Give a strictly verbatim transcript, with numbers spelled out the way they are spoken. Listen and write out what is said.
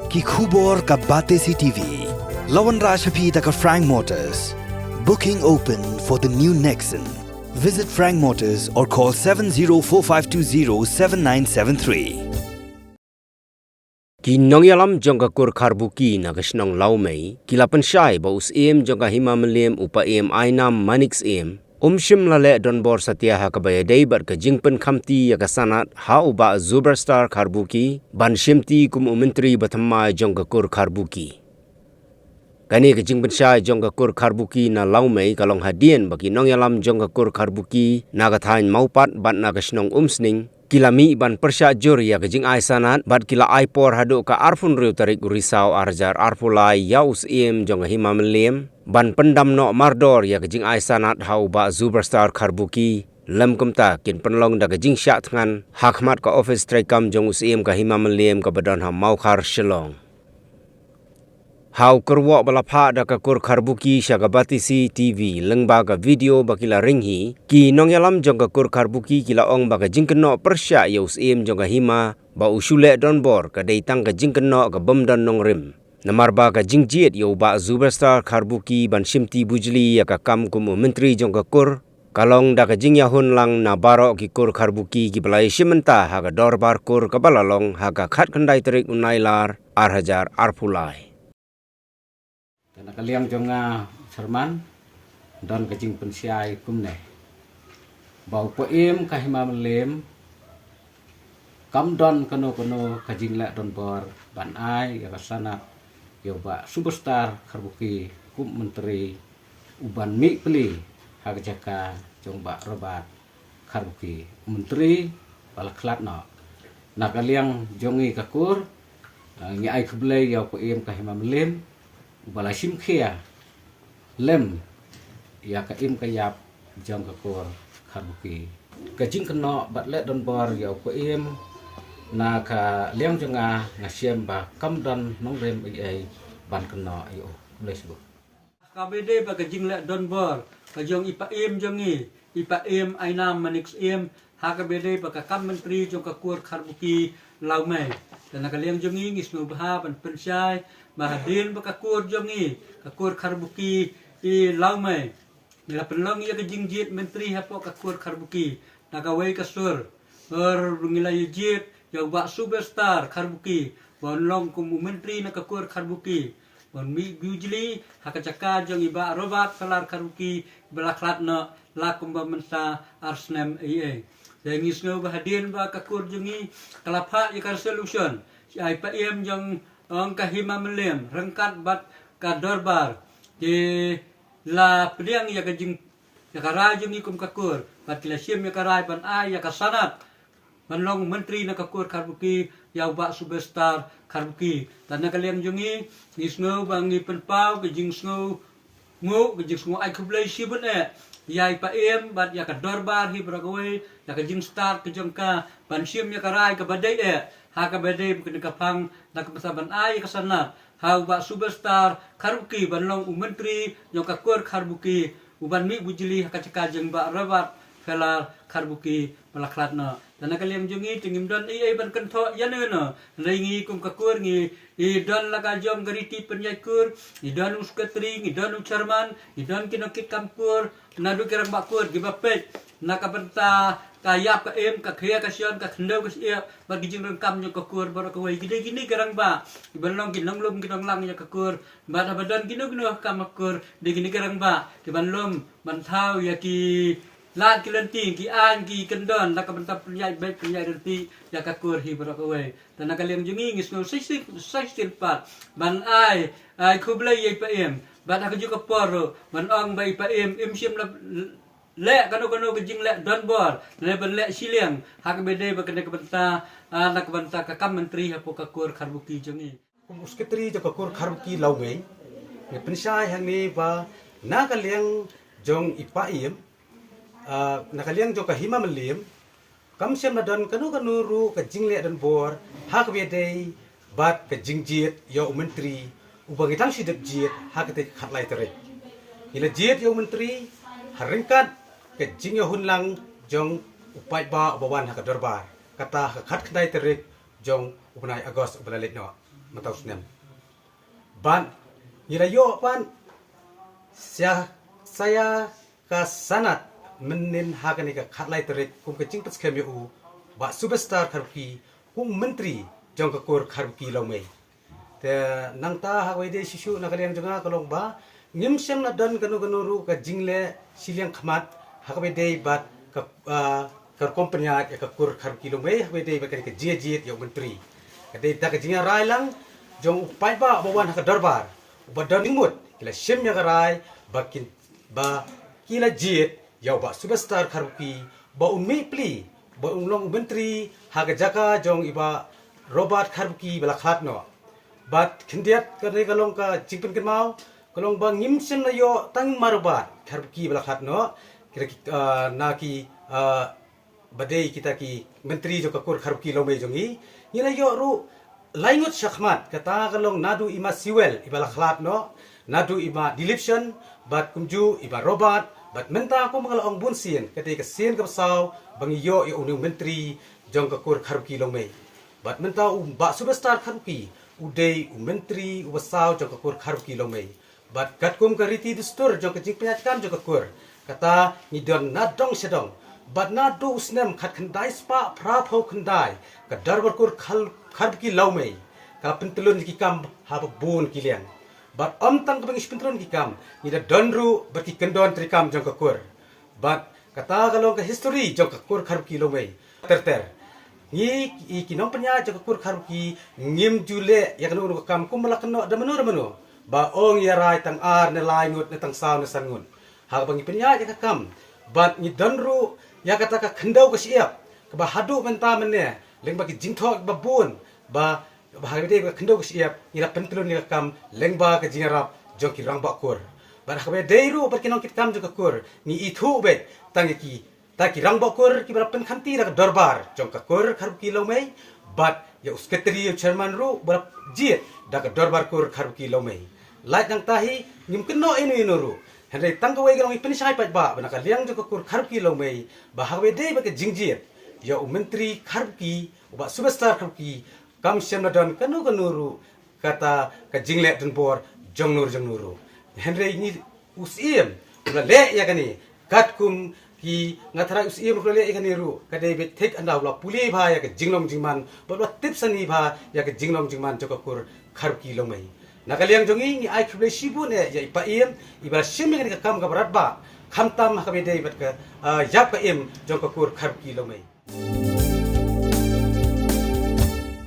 Ki khubor ka Batesi T V. La wanrah sha phi da ka Frank Motors. Booking open for the new Nexon. Visit Frank Motors or call seven zero four five two zero seven nine seven three. Ki nongïalam jong ka kur Kharbuki na ka shnong Lawmei ki la pynshai ba u Syiem jong ka Hima Mylliem, u Paiem Ainam Manik Syiem, um shym la leh donbor satia ha kaba ïadei bad ka jingpynkhamti ïa ka sanad ha u Bah Zuberstar Kharbuki ban shimti kum u Myntri ba thymmai jong ka kur Kharbuki. Kane ka jingpynshai jong ka kur Kharbuki na Lawmei ka long hadien ba ki nongïalam jong ka kur Kharbuki na ka thaiñ Mawpat bad na ka shnong Umsning ki la mih ban pyrshah jur ïa ka jingai sanad bad ki la ai por haduh ka arphew hynriew tarik u Risaw ar hajar arphew lai ïa u Syiem jong ka Hima Mylliem ban pyndam noh mardor ïa ka jingai sanad ha u Bah Zuberstar Kharbuki, lem kumta kin pynlong da ka jingshah thngan ha khmat ka ophis treikam jong u Syiem ka Hima Mylliem kaba don ha Mawkhar, Shillong. Ha u kyrwoh ba la phah da ka kur Kharbuki sha ka Batesi T V lyngba ka video ba ki la ring hi, ki nongïalam jong ka kur Kharbuki ki la ong ba ka jingkynnoh pyrshah ïa u Syiem jong ka Hima ba u shu leh donbor ka dei tang ka jingkynnoh ka bym don nongrim. Namar ba ka jingjied ïa u Bah Zuberstar Kharbuki ban shimti bujli ïa ka kam kum u Myntri jong ka kur ka long da ka jingïahun lang na baroh ki kur Kharbuki kiba la ïashim bynta ha ka dorbar kur kaba la long ha ka khatkhyndai tarik u Nailar ar hajar arphew lai. Te na ka liang jong nga, Chairman, don ka jingpynshai kumne ba u Paiem ka Hima Mylliem kam don kano kano ka jingleh donbor ban ai ïa ka sanad ïa u Bah Zuberstar Kharbuki kum u Myntri u ban mih pli ha ka jaka jong u Bah Robert Kharbuki, u Myntri ba la khlad noh. Na ka liang jong ngi ka kur, eh, ngi ai khublei ïa u Paiem ka Hima Mylliem uba la shim khia lem ïa ka im ka ïap jong ka kur Kharbuki. Ka jingkynnoh bad leh donbor ïa u Paiem na ka liang jong nga, nga shem ba kam don nongrim ei ei ban kynnoh ïa u. Khublei shibun. Kaba dei ba ka jingleh donbor ka jong i Paiem jong ngi, i Paiem Ainam Manik Syiem, ha kaba dei ba ka kam Myntri jong ka kur Kharbuki Lawmei. Te na ka liang jong ngi ngi sngew bha ban pynshai ba hadien ba ka kur jong ngi, ka kur Kharbuki i Lawmei, ngi la pynlong ïa ka jingjied Myntri hapoh ka kur Kharbuki na kawei ka sur. Hynrei ngi la ïa jied ïa u Bah Zuberstar Kharbuki ban long kum u Myntri na ka kur Kharbuki ban mih bujli ha ka jaka jong i Bah Robert Phelar Kharbuki ba la khlad noh la kumba mynta ar snem ei ei. Te ngi sngew ba hadien ba ka kur jong ngi ka la phah ïa ka resolution, i Paiem jong ngi ka Hima Mylliem ryngkat bad ka dorbar ki la pdiang ïa ka jing, ïa ka rai jong ngi kum ka kur bad ki la shim ïa ka rai ban ai ïa ka sanad ban long Myntri na ka kur Kharbuki ïa u Bah Zuberstar Kharbuki. Te na ka liang jong ngi ngi sngew ba ngi pynpaw ka jingsngew nguh, ka jingsngew ai khublei shibun eh ïa i Paiem bad ïa ka dorbar hi baroh kawei ïa ka jingstad ka jong ka ban shim ïa ka rai kaba dei eh ha kaba dei ba kane ka phang na ka bynta ban ai ïa ka sanad ha u Bah Zuberstar Kharbuki ban long u Myntri jong ka kur Kharbuki, u ban mih bujli ha ka jaka jong i Bah Robert Phelar Kharbuki ba la khlad noh. Te na ka liang jong ngi te ngim don ei ei ban kynthoh ïano ïano. Hynrei ngi kum ka kur ngi, ngi don la ka jong ka riti pynïaid kur, ngi don u secretary, ngi don u chairman, ngi don ki nongkitkam kur, naduh ki rangbah kur kiba peit na ka bynta ka ïap ka im, ka khia ka shion, ka khyndew ka shyiap bad ki jingdonkam jong ka kur baroh kawei. Ki dei kine ki rangbah kiban long ki nonglum ki nonglang ïa ka kur. Bad haba don kino kino ha ka kam ka kur, dei kine ki rangbah kiban lum ban thaw ïa ki lad ki lynti, ki aiñ ki kyndon la ka bynta pynïaid beit pynïaid ryntih ïa ka kur hi baroh kawei. Te na ka liang jong ngi ngi sngew shisien, shisien pat ban ai, ai khublei ïa i Paiem bad ha kajuh ka por ruh ban ong ba i Paiem im shym la leh kano kano ka jingleh donbor ne ban leh shiliang ha kaba dei ba kane ka bynta, ah, na ka bynta ka kam Myntri hapoh ka kur Kharbuki jong ngi. Kum u secretary jong ka kur Kharbuki Lawmei, ngi pynshai hangne ba na ka liang jong i Paiem, ah, na ka liang jong ka Hima Mylliem, kam shym la don kano kano ruh ka jingleh donbor ha kaba dei bad ka jingjied ïa u Myntri uba ngi dang shu dep jied ha katei ka khatlai tarik. Ngi la jied ïa u Myntri ha ryngkat ka jingïahun lang jong u paidbah uba wan ha ka dorbar, kata ha ka khatkhyndai tarik jong u bnai August uba la leit noh. mynta u snem. Bad ngi la ïoh pat sa ïa, sa ïa ka sanad mynnin ha kane ka khatlai tarik kum ka jingpynskhem ïa u Bah Subedar Kharbuki kum u Myntri jong ka kur Kharbuki Lawmei. Te nangta ha kaba ïadei shisha na ka liang jong nga ka long ba ngim shym la don kano kano ruh ka jingleh shiliang khmat ha kaba ïadei bad ka, ah, ka rukom pynïaid ïa ka kur Kharbuki Lawmei ha kaba ïadei bad kane ka jingïajied ïa u Myntri. Ka dei da ka jingïarai lang jong u paidbah ba wan ha ka dorbar, uba don jingmut, ki la shim ïa ka rai ba kin, ba ki la jied ïa u Bah Subedar Kharbuki ba un mih pli, ba un long u Myntri ha ka jaka jong i Bah Robert Kharbuki ba la khlad noh. Bad khyndiat kane ka long ka jingpynkynmaw, ka long ba ngim shym la ïoh tang ma Robert Kharbuki ba la khlad noh, ki, ah, na ki, ah, ba dei kita ki Myntri jong ka kur Kharbuki Lawmei jong ngi. Ngi la ïoh ruh lai ngut shakhmat, kata ka long naduh i Ma Sewell iba la khlad noh, naduh i Ma Dilipshon, bad kumjuh i Bah Robert, bad mynta kum ka la ong bun sien, ka dei ka sien kaba saw ba ngi ïoh ïa une u Myntri jong ka kur Kharbuki Lawmei. Bad mynta u Bah Subedar Kharbuki u dei u Myntri uba saw jong ka kur Kharbuki Lawmei. Bad katkum ka riti dustur jong ka jingpynïaid kam jong ka kur, kata ngi don na dong sha dong. Bad naduh u snem khatkhyndai spah phraphew khyndai ka dorbar kur Khar-, Kharbuki Lawmei ka la pyntlun ïa ki kam ha ba bun ki liang. Bad ym tang kaba ngi shu pyntlun ki kam, ngi la don ruh bad ki kyndon treikam jong ka kur. Bad kata ka long ka history jong ka kur Kharbuki Lawmei. Ter ter. Ngi, i ki nongpynïaid jong ka kur Kharbuki, ngim ju leh ïa kano kano ka kam kumba la kynnoh da mano da mano. Ba ong ïa rai tang ar ne lai ngut ne tang saw ne san ngut ha kaba ngi pynïaid ïa ka kam. Bad ngi don ruh ïa kata ka khyndew ka shyiap kaba haduh mynta mynne lyngba ki jingthoh ba bun ba, ba ha kaba dei ba ka khyndew ka shyiap ngi la pyntlun ïa ka kam lyngba ka jingïarap jong ki rangbah kur. Bad ha kaba dei ruh bad ki nongkitkam jong ka kur, ngi ithuh beit tang ïa ki, ta ki rangbah kur kiba la pynkhamti da ka dorbar jong ka kur Kharbuki Lawmei, bad ïa u sekretari, ïa u chairman ruh ba la jied da ka dorbar kur Kharbuki Lawmei. Lait nangta hi ngim kynnoh ïano ïano ruh. Hynrei tang kawei ka long ngi pynshai paidbah ba na ka liang jong ka kur Kharbuki Lawmei, ba ha kaba dei bad ka jingjied ïa u Myntri Kharbuki, u Bah Subedar Kharbuki, kam shym la don kano kano ruh kata ka jingleh donbor jong no jong no ruh. Hynrei ngi, u Syiem u la leh ïa kane, katkum ki, nga tharai u Syiem u la leh ïa kane ruh, ka dei beit thik ynda u la pule bha ïa ka jinglong jingman bad u la tip sani bha ïa ka jinglong jingman jong ka kur Kharbuki Lawmei. Na ka liang jong ngi, ngi ai khublei shibun eh ïa i Paiem iba la shim ïa kane ka kam kaba radbah, khamtam ha kaba dei bad ka, ah, ïap ka im jong ka kur Kharbuki Lawmei.